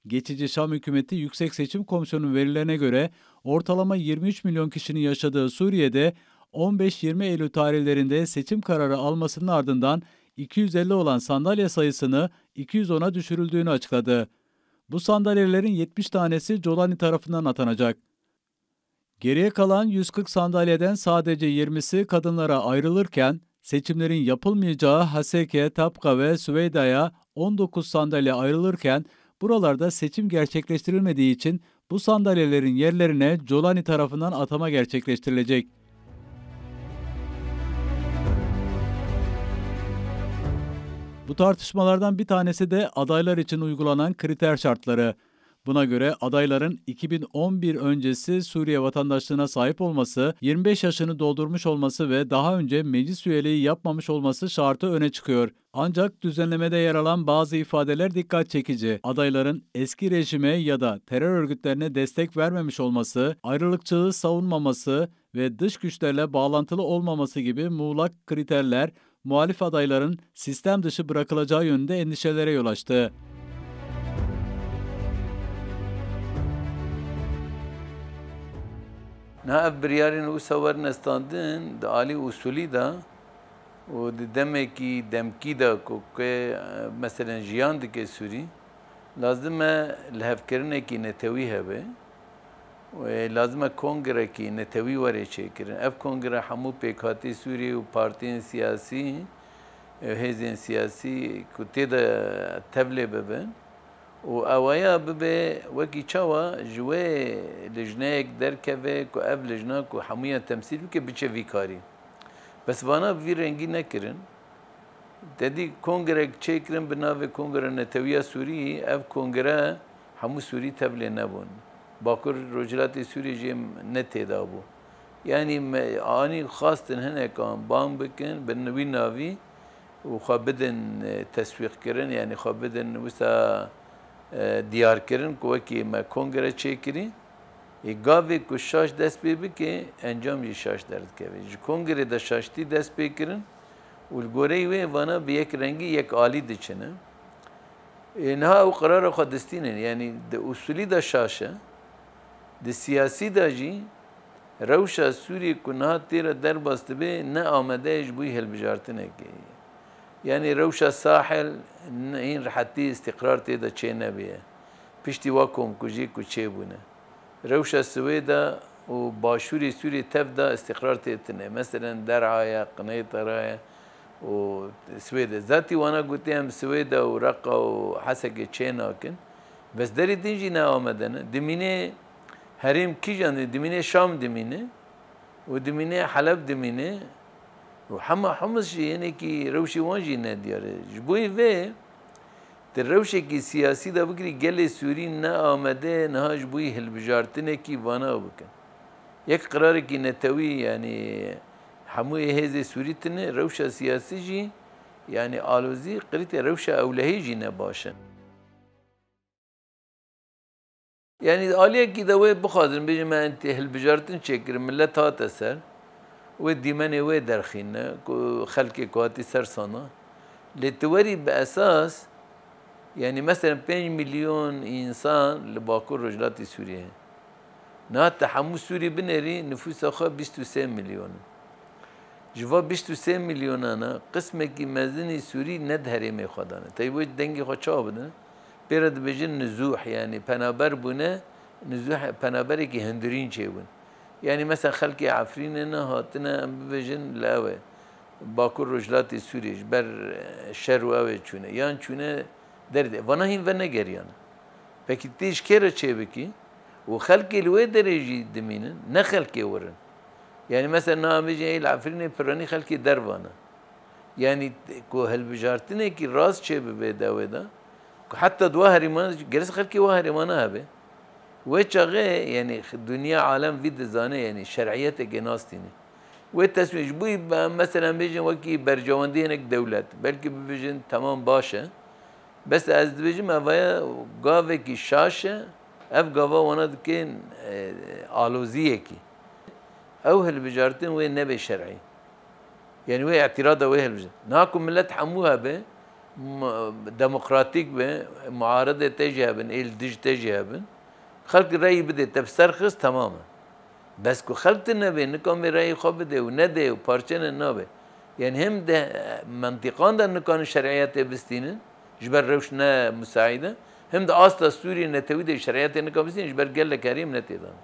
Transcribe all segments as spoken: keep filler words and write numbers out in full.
Geçici Şam hükümeti Yüksek Seçim Komisyonu'nun verilerine göre ortalama yirmi üç milyon kişinin yaşadığı Suriye'de on beş yirmi Eylül tarihlerinde seçim kararı almasının ardından iki yüz elli olan sandalye sayısını iki yüz ona düşürüldüğünü açıkladı. Bu sandalyelerin yetmiş tanesi Colani tarafından atanacak. Geriye kalan yüz kırk sandalyeden sadece yirmisi kadınlara ayrılırken, seçimlerin yapılmayacağı Haseke, Tapka ve Süveyda'ya on dokuz sandalye ayrılırken, buralarda seçim gerçekleştirilmediği için bu sandalyelerin yerlerine Colani tarafından atama gerçekleştirilecek. Bu tartışmalardan bir tanesi de adaylar için uygulanan kriter şartları. Buna göre adayların iki bin on bir öncesi Suriye vatandaşlığına sahip olması, yirmi beş yaşını doldurmuş olması ve daha önce meclis üyeliği yapmamış olması şartı öne çıkıyor. Ancak düzenlemede yer alan bazı ifadeler dikkat çekici. Adayların eski rejime ya da terör örgütlerine destek vermemiş olması, ayrılıkçılığı savunmaması ve dış güçlerle bağlantılı olmaması gibi muğlak kriterler muhalif adayların sistem dışı bırakılacağı yönünde endişelere yol açtı. Niha ev biryarên wisa werine standin, di alî usulî de û di demekî demkî de ku ke, e, meselen jiyan dike Sûrî, lazim e lihevkirinekî netewî hebe. Wê lazim e kongrekî netewî were çêkirin. Ev kongre hemû pêkhatî Sûriyê û partiyên siyasî, û hêzên siyasî ku tê de tevlê bibin û awaya bibe wekî çawa ji wê lijneyek derkeve ku ev lijna ku hemûyan temsîl bike biçe vî karî. Bes vana bi vî rengî nekirin. Te dî kongrek çêkirin bi navê Kongre Netewiya Sûrî, ev kongre hemû Sûrî tevlê nebûn. Bakur Rojhilatê Sûriyê jî ne têda bû. Yanî me, anî xwastin hinekan bang bikin, bi wî navî û xwe bidin, e, teswîqkirin, yanî xwe bidin wisa, e, diyarkirin ku wekî me kongre çêkirî. Ê gavê ku şaş dest pê bike, encam jî şaş derdikeve. Ji kongrê de şaştî dest pê kirin û li goreyê wê vana bi yek rengî yek alî diçine. Ê niha ew qerara xwe distînin. Yanî di usulî de şaş e, di siyasî de jî rewşa Sûriyê ku niha tê re derbas dibe ne amade ye ji bo hilbijartinekê. Yanî rewşa Sahel ne, hîn rehetî, îstîqrar tê de çê nebûye. Piştî wa komkujî ku çêbûne. Rewşa Swêda û başûrê Sûriyê tev de îstîqrar tê tine. Meselen Der'aya, Qineytara ye û Swêde. Zatî wana gotî em Swêda û Reqa û Hesekê çê nakin. Bes derê din jî ne amade ne. Dimîne herêm kîjan, dimîne Şam dimîne û dimîne Heleb dimîne û hema Humus jî hinekî rewşê wan jî ne diyar e. Ji bo vê Di rewşekî siyasî de bigirî gelê Sûrî ne amade ye niha ji bo hilbijartinekî vana bikin. Yek qirarekî netewî, yanî hemû ê hêzê Sûrî tine, rewşa siyasî jî, yanî alozî, qirîtê rewşa ewlehî jî ne baş e. Yanî aliyekî de wê bixwazin, bêjin me entî hilbijartin çêkirin, milet hate ser, wê dîmenê wê derxîne, ku xelkê ku hatî ser sana. Lê tu werî bi esas, yanî meselen pênc milyon însan li Bakur Rojhilatê Sûriyê hene. Niha te hemû Sûrî binêrî, nifûsa xwe bîst û sê milyon in. Ji va bîst û sê milyonana qismekî mezinî Sûrî ne di herêmê xwe de ne. Tey wê dengê xwe çawa bidin? Pê re dibêjin nizûh, yanî penaber bûne, nizûh, penaberekî hundirîn çêbûn. Yanî mesela xelkê Efrînê ne hatine, em bibêjin li ew e, Bakur Rojhilatê Sûriyê ji ber, e, şer û ew ê çûne. Yan çûne derdê. Vana hîn venegeriyane. Pekî tê ji kê re çêbikî? Û xelkê li wê derê jî dimînin, ne xelkê wir in. Yanî mesela niha em bêjin ê li Efrînê piranî xelkê derva ne. Yanî ku hilbijartinekî rast çêbibe di wê de, ku heta di wa herêmana, gerek xelkê wa herêmana hebe. Wê çaxê, yanî, dinya alem vî dizane, yanî şer'iyeteke nas tîne. Wê teswîr ji bo, mesela, em bêjin wekî berjewendî hinek dewlet, belkî bibêjin temam baş e. Bes ez dibêjim, evaya gavekî şaş e, ev gava wana dike, e, aloziyekî. Ew hilbijartin wê nebe şer'î. Yanî wê îtîrada wê hilbijêre. Niha ku milet hemû hebe, demokratîk be, muaredê te jî hebin, ê li dij te jî hebin. Xelk reyî bidê, te bi ser xist, temam e. Bes ku xelk tune bê, nikan vê reyê xwe bidê û nedê û parçe ne nabe. Yani hem de, e, mentiqan de nikanin şer'iyetê bistînin, ji ber rewş ne musaîd e, hem de asta Sûriyê netewî de şer'iyetê nikan bistînin, ji ber gelek herêm ne têdan.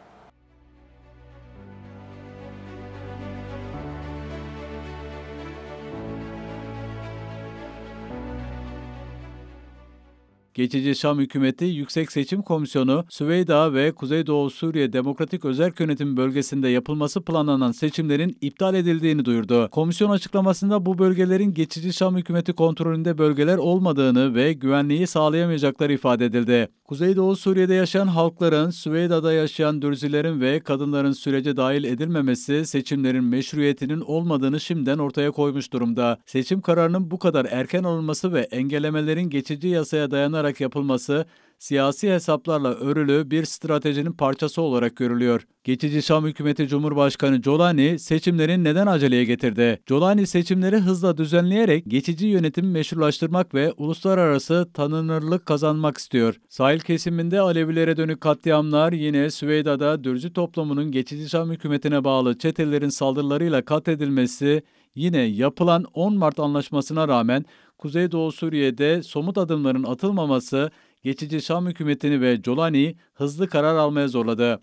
Geçici Şam hükümeti, Yüksek Seçim Komisyonu, Süveyda ve Kuzeydoğu Suriye Demokratik Özerk Yönetimi bölgesinde yapılması planlanan seçimlerin iptal edildiğini duyurdu. Komisyon açıklamasında bu bölgelerin geçici Şam hükümeti kontrolünde bölgeler olmadığını ve güvenliği sağlayamayacakları ifade edildi. Kuzeydoğu Suriye'de yaşayan halkların, Süveyda'da yaşayan Dürzilerin ve kadınların sürece dahil edilmemesi seçimlerin meşruiyetinin olmadığını şimdiden ortaya koymuş durumda. Seçim kararının bu kadar erken alınması ve engellemelerin geçici yasaya dayanarak yapılması siyasi hesaplarla örülü bir stratejinin parçası olarak görülüyor. Geçici Şam hükümeti Cumhurbaşkanı Colani seçimleri neden aceleye getirdi? Colani seçimleri hızla düzenleyerek geçici yönetimi meşrulaştırmak ve uluslararası tanınırlık kazanmak istiyor. Sahil kesiminde Alevilere dönük katliamlar, yine Süveyda'da Dürzi toplumunun geçici Şam hükümetine bağlı çetelerin saldırılarıyla katledilmesi, yine yapılan on Mart anlaşmasına rağmen Kuzeydoğu Suriye'de somut adımların atılmaması geçici Şam hükümetini ve Colani'yi hızlı karar almaya zorladı.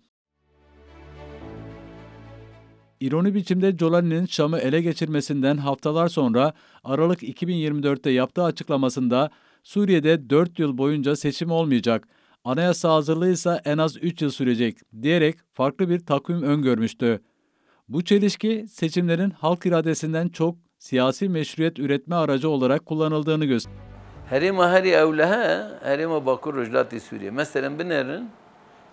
İroni biçimde Colani'nin Şam'ı ele geçirmesinden haftalar sonra Aralık iki bin yirmi dörtte yaptığı açıklamasında Suriye'de dört yıl boyunca seçim olmayacak, anayasa hazırlığı ise en az üç yıl sürecek diyerek farklı bir takvim öngörmüştü. Bu çelişki seçimlerin halk iradesinden çok siyasi meşruiyet üretme aracı olarak kullanıldığını gösteriyor. Herêma herî ewlehe, herêma Bakur Rojhilatê Sûriyê. Meselen binerin,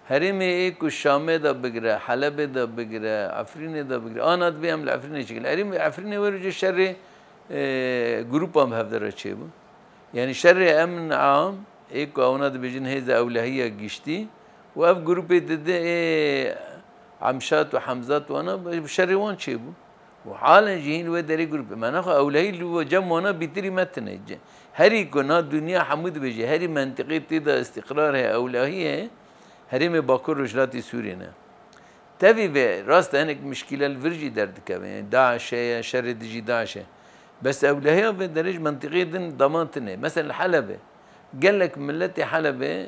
herêmê ê ku Şamê de bigire, Helebê de bigire, Efrînê de bigire, ana dibê em li Efrînê çêkin. Herêmê Efrînê wê rojê şerê, e, grûpan bi hev de re çêbû. Yani şerê emn am, ê ku ewna dibêjin hêza ewlehiya giştî û ev grûpê dide ê Emşat û Hemzat wana bi şerê wan çêbû. Û halen jî hîn wê derê grûpê me. Naxwe ewlehî li we cem wana bîtirî me tine. Ce-, herî ku na dinya hemû dibêje, herî mentiqê tê de îstîqrar heye, ewlehî heye, herêmê Bakur Rojhilatê Sûriyê ne. Tevî vê rast e, hinek mişkîle li vir jî derdikeve. Yani DAIŞ heye, şerê dijî DAIŞ e. Bes ewlehiya vê derê ji mentiqê din daman tine. Mesela li Helebê, gelek miletê Helebê,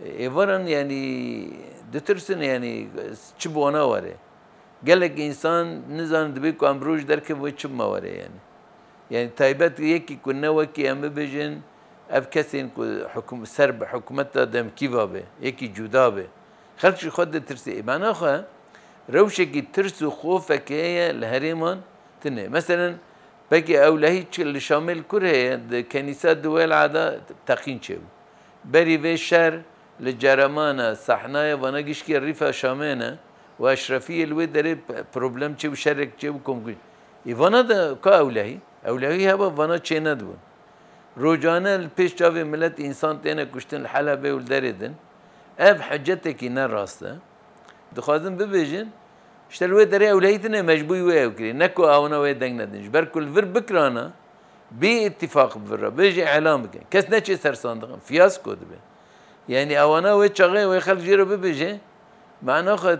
ê, êvaran yani ditirsin yani çi bi wana were. Gelek însan nizanin dibê ku em roj derkeve wê çi bi me were yani. Yani taybet yekî ku ne wekî em bibêjin, ev kesên ku hukûm-, ser bi hikûmeta demkî va be, yekî cuda be. Xelk ji xwe ditirse. Ê, mena xwe rewşekî tirs û xofekê heye li herêman tune. Meselen, pekî ewlehî çi li Şamê li kur heye, di kenîsa di welada teqîn çêbû. Berî vê şer li Ceremana, Sehnayê vana gişkê rîfa Şamê ne û Eşrefiyê li wê derê p-, problem çêbû, şerek çêbû, komkûj. Î vana de ka ewlehî? Ewlehî heba vana çê nedibûn. Rojane li pêş çavê milet însan têne kuştin li Helebê û li derê din. Ev hicetekî ne rast e. Dixwazin bibêjin, işte li wê derê ewlehî tine mecbûrî wê ew kirî. Ne ku ewana wê deng nedin. Ji ber ku li vir bikirana, bê îtîfaq bi vir re, bêjî îlan bikin. Kes neçê ser sandiqin. Fiyasko dibe. Yani ewana wê çaxê wê xelk jê re bibêje, mena xwe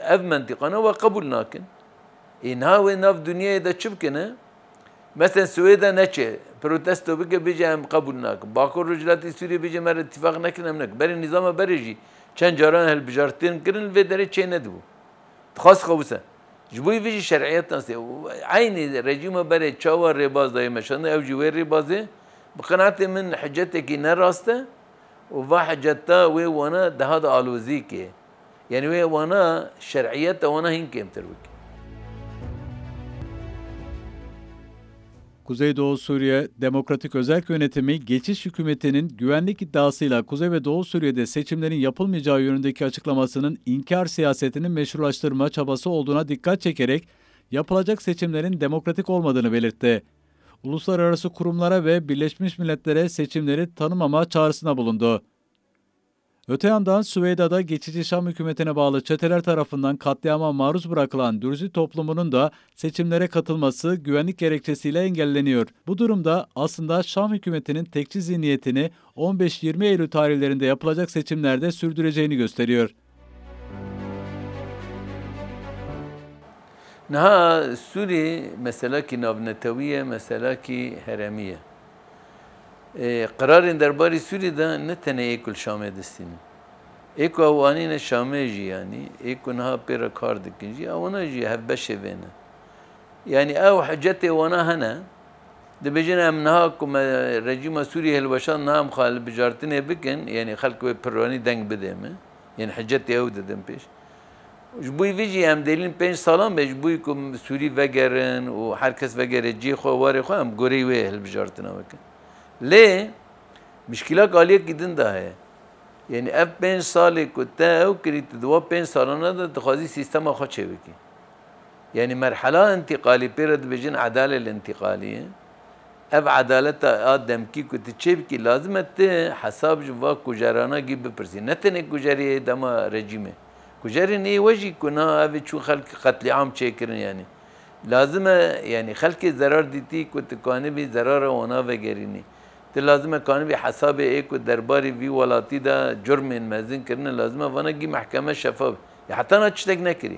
ev mentîqana we qebûl nakin. Ê niha wê nav dinyayê de çi bikine? Mesela Swêda neçe, protesto bike, bêje em qebûl nakin. Bakur Rojhilatê Sûriyê bêje me re îtîfaq nekin, em nekin. Berê nîzama berê jî çend caran hilbijartin kirin, li vê derê çê nedibû. Dixwast xwe wisa. Ji bo vê jî şer'iyet nase. Eynî rejîma berê çawa rêbaz dayê meşandin, ew jî wê rêbazê. Bi qenaetê min hicetekî ne rast e û va hiceta wê wana daha da alozî ke. Yani wê wana şer'iyeta wana hîn kêmtir bike. Kuzeydoğu Suriye Demokratik Özerk Yönetimi geçiş hükümetinin güvenlik iddiasıyla Kuzey ve Doğu Suriye'de seçimlerin yapılmayacağı yönündeki açıklamasının inkar siyasetini meşrulaştırma çabası olduğuna dikkat çekerek yapılacak seçimlerin demokratik olmadığını belirtti. Uluslararası kurumlara ve Birleşmiş Milletler'e seçimleri tanımama çağrısında bulundu. Öte yandan Süveyda'da geçici Şam hükümetine bağlı çeteler tarafından katliama maruz bırakılan Dürzi toplumunun da seçimlere katılması güvenlik gerekçesiyle engelleniyor. Bu durumda aslında Şam hükümetinin tekçi zihniyetini on beş yirmi Eylül tarihlerinde yapılacak seçimlerde sürdüreceğini gösteriyor. Niha Sûrî meselekî navnetewî ye, meselekî herêmî ye. Ê, qirarên derbarî Sûrî de ne tenê ê ku li Şamê distînin. Ê ku ew anîne Şamê jî, yanî ê ku niha pê re kar dikin jî, ewana jî hevbeşê vê ne. Yanî ew hicetê wana hene, dibêjin em niha ku me rejîma Sûriyê hilweşand, niha em xwe hilbijartinê bikin, yanî xelk wê pirranî deng bidê me. Yanî hicetê ew didin pêş. Ji bo vê jî em dêlîn pênc salan be ji bo ku Sûrî vegerin û her kes vegere cihê xwe, warê xwe, em goreyê wê hilbijartina bikin. Lê mişkîlak aliyekî din de heye. Yanî ev pênc salê ku te ew kirî, tu di wa pênc salana de dixwazî sîstema xwe çêbikî. Yanî merhela întîqalî, pê re dibêjin edalel întîqalî ye. Ev edaleta a demkî ku tu çêbikî, lazim e tu hesab ji va kujerana gî bipirsî. Ne tenê kujerê dema rejîmê. Kujerên ê we jî ku na ev ê çû xelk qetlîam çêkirin yanî. Lazim e, yanî xelkê zerar dîtî ku tu kanibî zerara wana vegerînî. Tu lazim e kanibî hesabê ê ku derbarê vî welatî de curmên mezin kirine, lazim e vana gî mehkeme şefaf. Ya heta na tiştek nekirî.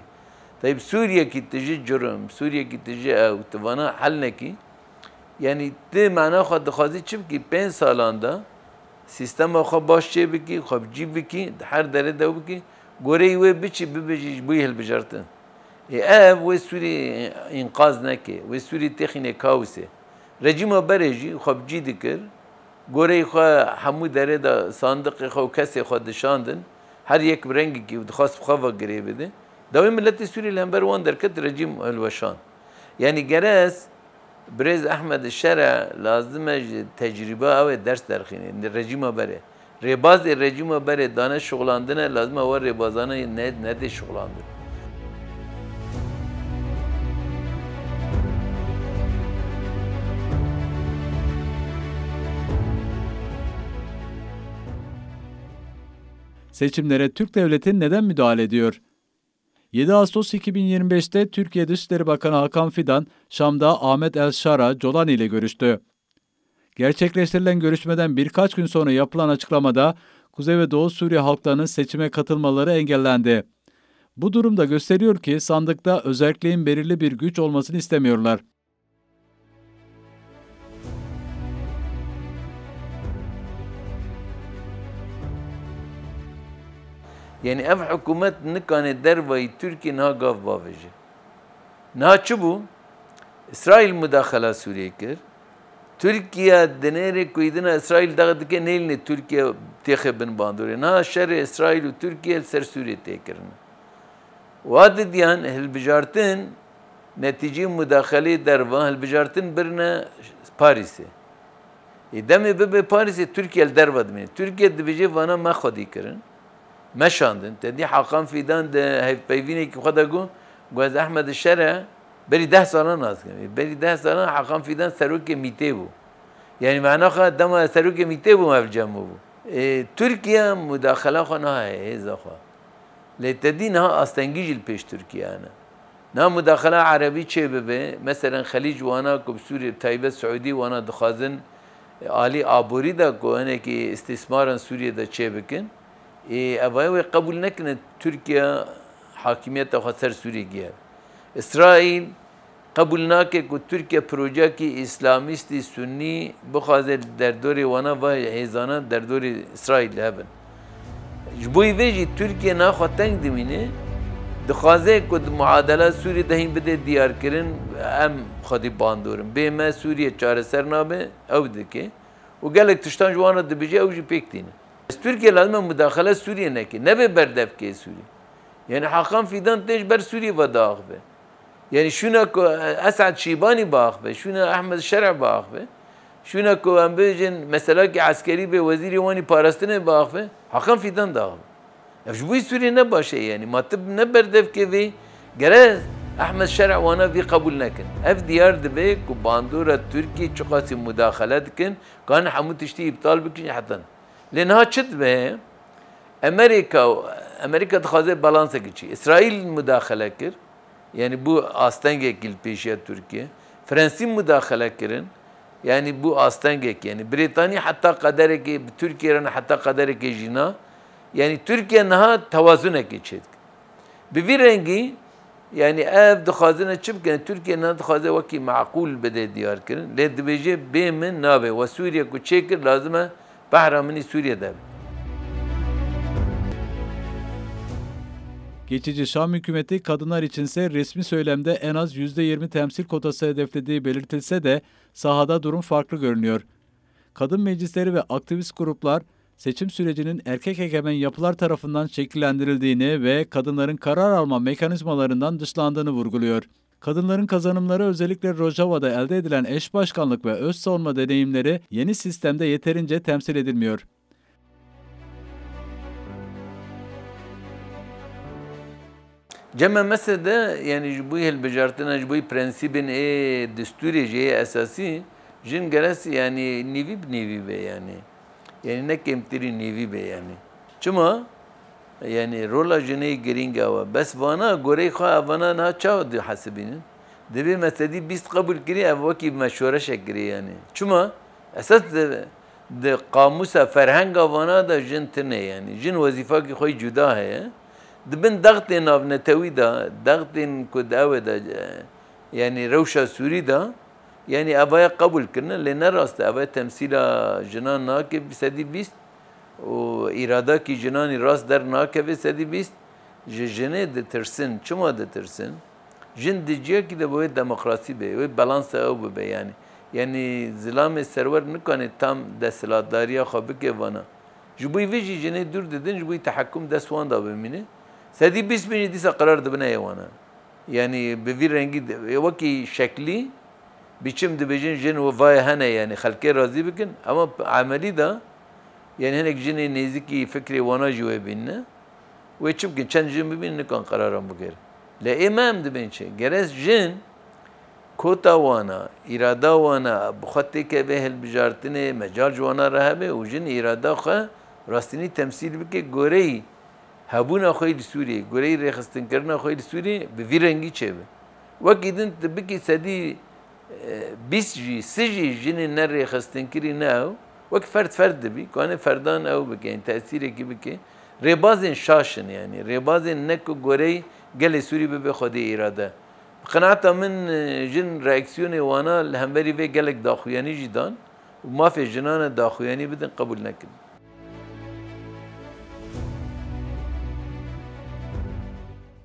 Tayîb Sûriyekî tijî curim, Sûriyekî tijî ew, tu vana hel nekî. Yanî ti mana xwe dixwazî çi bikî? Pênc salan de sîstema xwe baş çê bikî, xwe bi cî bikî, di her derê de bikî, goreyê wê biçî bibêjî ji bo yê hilbijartin. Ê ev wê Sûrî înqaz neke, wê Sûrî têxîne kaosê. Rejîma berê jî xwe bi cî dikir, goreyê xwe hemû derê de sandiqê xwe û kesê xwe dişandin, her yek bi rengekî û dixwest bi xwe ve girê bide. Dawî miletê Sûrî li hember wan derket, rejîm hilweşand. Yanî gerez Birêz Ehmed Şer'e lazim e ji tecrîba ew ê ders derxînê. Rejîma berê. Rêbazê rejîma berê dane şixulandine, lazim e we rêbazane ne-, nedê şixulandin. Seçimlere Türk devleti neden müdahale ediyor? Yedi Ağustos iki bin yirmi beşte Türkiye Dışişleri Bakanı Hakan Fidan, Şam'da Ahmet El Şara Colani ile görüştü. Gerçekleştirilen görüşmeden birkaç gün sonra yapılan açıklamada Kuzey ve Doğu Suriye halklarının seçime katılmaları engellendi. Bu durum da gösteriyor ki sandıkta özelliğin belirli bir güç olmasını istemiyorlar. Yanî ev hikûmet nikanê dervayî Tirkiyê niha gav bavêje. Niha çi bû? Îsraîl mudaxela Sûriyê kir. Tirkiye dinêrê ku îdina Îsraîl dex dike nêlînê Tirkiye têxe bin bandorê. Niha şerê Îsraîl û Tirkiye li ser Sûriyê tê kirine. Wa didiyan hilbijartin netîceyê mudaxeleyê dervan hilbijartin birine Parîsê. Ê demê bibe Parîsê Tirkiye li derve dimîne. Tirkiye dibêje vana me xwedî kirin. Me şandin. Te dî Hakan Fîdan di hevpeyvînekî xwe de got, got ez Ehmed Şer'e berî deh salan nas dikim. Ê berî deh salan Hakan Fîdan serokê mîtê bû. Yanî mena xwe dema serokê mîtê bû ev cem bû. Ê, Tirkiye mudaxela xwe naheye hêza xwe. Lê te dî niha astengî jî li pêş Tirkiye hene. Niha mudaxela erebî çê bibe, meselen Xelîc wana ku bi Sûriyê, bi taybet Siûdî wana dixwazin, e, alî aborî de ku hinekî îstîsmaran Sûriyê de çê bikin, ê, evaya wê qebûl nekine Tirkiye hakimiyeta xwe ser Sûriyê giher. Îsraîl qebûl nake ku Tirkiye projeyekî îslamîstî sunî bixwaze li derdorê wana va hêzana derdorê Îsraîl hebin. Ji bo vê jî Tirkiye naxwe teng dimîne, dixwaze ku di muadela Sûriyê de hîn bide diyarkirin, em xwedî bandor in. Bê me Sûriye çareser nabe, ew dike. Û gelek tiştan ji wan re dibêje, ew jî pêk tîne. Tirkiye lazim e mudaxele Sûriyê neke, nebe berdevkê Sûriyê. Yanî Hakan Fîdan tê ji ber Sûriyê ve diaxive. Yanî şûna ku Esad Şîbanî biaxive, şûna Ehmed Şer'e biaxive, şûna ku em bêjin meselakî eskerî bê wezîrê wanî parastinê biaxive, Hakan Fîdan diaxive. Ev ji bo Sûriyê ne baş e yanî. Ma tu ne berdevkê vê, gere Ehmed Şer'e wana vî qebûl nekin. Ev diyar dibe ku bandora Tirkiyê çiqasî mudaxele dikin, karin hemû tiştî îptal bikin heta. Lê niha çi dibe? Amerîka, Amerîka dixwaze balansekî çi? Îsraîl mudaxele kir, yanî bû astengekî li pêşiya Tirkiye. Fransî mudaxele kirin, yanî bû astengekî. Yanî Brîtanî heta qederekê, bi Tirkiye re ne heta qederekê jî na. Yanî Tirkiye niha tewazunekê çêdike. Bi vî rengî, yanî ev dixwazine çi bikin? Tirkiye niha dixwaze wekî meqûl bide diyarkirin. Lê dibêje bê min nabe. We Sûriye ku çêkir, lazim e behra min î Sûriye de be. Geçici Şam hükümeti kadınlar içinse resmi söylemde en az yüzde yirmi temsil kotası hedeflediği belirtilse de sahada durum farklı görünüyor. Kadın meclisleri ve aktivist gruplar seçim sürecinin erkek egemen yapılar tarafından şekillendirildiğini ve kadınların karar alma mekanizmalarından dışlandığını vurguluyor. Kadınların kazanımları, özellikle Rojava'da elde edilen eş başkanlık ve öz savunma deneyimleri yeni sistemde yeterince temsil edilmiyor. Cem Mese de, yanî ji bo hilbijartina, ji bo prensîbên ê destûrê jî yê esasî, jin gerek, yanî nîvî bi nîvî be, yanî. Yanî ne kêmtirî nîvî be, yanî. Çima? Yanî rola jinê girîng e we. Bes vana goreyê xwe evana niha çawa dihesibînin? Divê me sedî bîst qebûl kirî, ev wekî me şoreşek kirî, yanî. Çima? Esas di, di qamûsa ferhenga vana de jin tune, yanî. Jin wezîfakî xwe yî cuda heye. Di bin dextên navnetewî de, dextên ku di ew ê de, e, yanî rewşa Sûrî de, yanî evaya qebûl kirine, lê ne rast e. Evaya temsîla jinan nake sedî bîst û îradakî jinanî rast dernakeve sedî bîst. Ji jinê ditirsin. Çima ditirsin? Jin di ciyekî de bi wê demokrasî be, wê balansa ew bibe, yanî. Yanî zilamê serwer nikane tam desthilatdariya xwe bike vana. Ji bo vê jî jinê dûr didin, ji bo tehekum dest wan de bimîne. Sedî bîst bin jî dîsa qerar dibine yê wana. Yanî bi vî rengî de, wekî şeklî, biçim dibêjin jin û vayê hene, yanî xelkê razî bikin. Ama emelî de, yanî hinek jinê nêzîkî fikrê wana jî wê bînine. Wê çi bikin? Çend jin bibînin, nikan qeraran bigere. Lê ê me em dibên çi? Gere jin kota wana, îrada wana, bi xwe têkeve hilbijartinê, mecal ji wana re hebe û jin îrada xwe rastînî temsîl bike, goreyî hebûna xwe yî li Sûriyê, goreyî rêxistinkirina xwe yî li Sûriyê bi vî rengî çêbe. Wekî din tu bikî sedî, e, bîst jî, sî jî jinê nerêxistinkirî ne ew, wek ferd ferd dibî, kane ferdan ew bike, yanî tesîrekî bike. Rêbazên şaş in, yanî rêbazên ne ku goreyî gelê Sûrî bibe xwedî îrade. Bi qenaeta min, e, jin reaksiyonê wana li hemberî vê gelek daxuyanî jî dan û mafê jinan e daxuyanî bidin, qebûl nekin.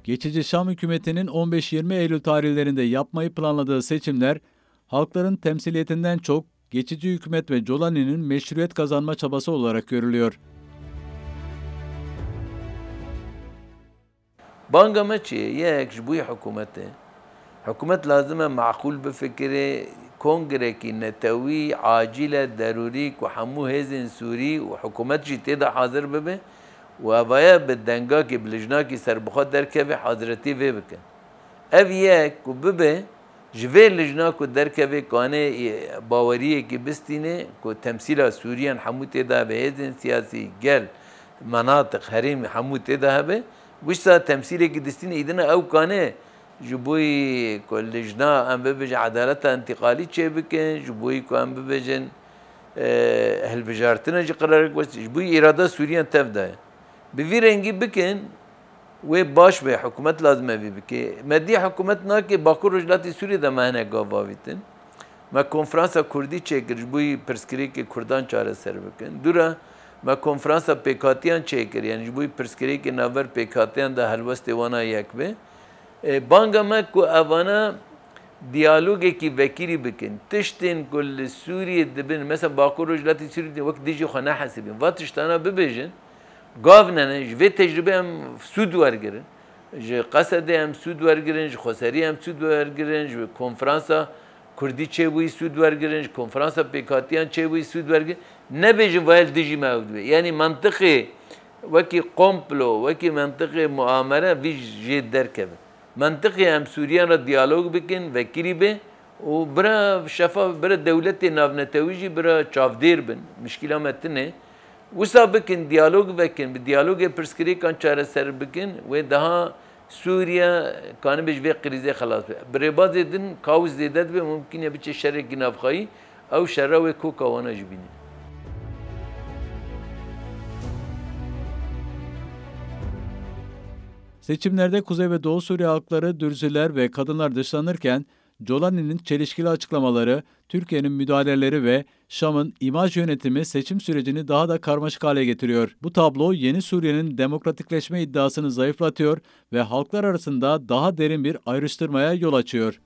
Geçici Şam hükümetinin on beş yirmi Eylül tarihlerinde yapmayı planladığı seçimler, halkların temsiliyetinden çok geçici hükümet ve Colani'nin meşruiyet kazanma çabası olarak görülüyor. Banga me çi ye? Yek, ji bo yê hikûmetê. Hikûmet lazim e meqûl bifikire, kongrekî netewî, acîl e, derûrî, ku hemû hêzên Sûrî û hikûmet jî tê de hazir bibe û evaya bi dengakî, bi lijnakî serbixwe derkeve, hazretî vê bikin. Ev yek ku bibe, ji vê lijna ku derkeve, kane baweriyekî bistîne ku temsîla Sûriyan hemû tê de hebe, hêzên siyasî, gel, menatiq, herêmî hemû tê de hebe, wisa temsîlekî distîne, îdina ew kane ji bo ku lijna, em bibêjin, edaleta întîqalî çêbikin, ji bo ku em bibêjin, e, hilbijartina jî qirarek west, ji bo îrada Sûriyan tev daye. Bi vî rengî bikin, wê baş be, hikûmet lazim e vî bike. Me dî hikûmet nake, Bakur Rojhilatê Sûriyê de me hinek gav avîtin. Me konferansa Kurdî çêkir, ji bo pirsgirêkê Kurdan çareser bikin. Dû re me konferansa pêkhatiyan çêkir, yanî ji bo pirsgirêkê navber pêkhatiyan de helwestê wana yek be. E, banga me ku evana diyalogekî vekirî bikin. Tiştên ku li Sûriyê dibin, mesela Bakur Rojhilatê Sûriyê wek dijî xwe nehesibin. Va tiştana bibêjin, gav nene, ji vê tecrûbê em sûd wergirin. Ji Qesedê em sûd wergirin, ji xweserî em sûd wergirin, ji konferansa Kurdî çêbûyî sûd wergirin, ji konferansa pêkhatiyan çêbûyî sûd wergirin. Nebêjin vayel dijî me ew dibe. Yanî mentiqê wekî komplo, wekî mentiqê muamere vî jê derkeve. Mentiqê em Sûriyan re diyalog bikin, vekirî be û bira şefaf, bira dewletê navnetewî jî bira çavdêr bin. Mişkîla me tune. Wisa bikin, diyalog vekin, bi diyalogê pirsgirêkan çareser bikin, wê daha Sûriye kanibe ji vê krîzê xelas be. Bi rêbazê din kaos zêde dibe, mumkîn e biçe şerekî navxweyî, ew şera wê koka wana jî bîne. Seçimlerde Kuzey ve Doğu Suriye halkları, Dürzüler ve kadınlar dışlanırken, Colani'nin çelişkili açıklamaları, Türkiye'nin müdahaleleri ve Şam'ın imaj yönetimi seçim sürecini daha da karmaşık hale getiriyor. Bu tablo Yeni Suriye'nin demokratikleşme iddiasını zayıflatıyor ve halklar arasında daha derin bir ayrıştırmaya yol açıyor.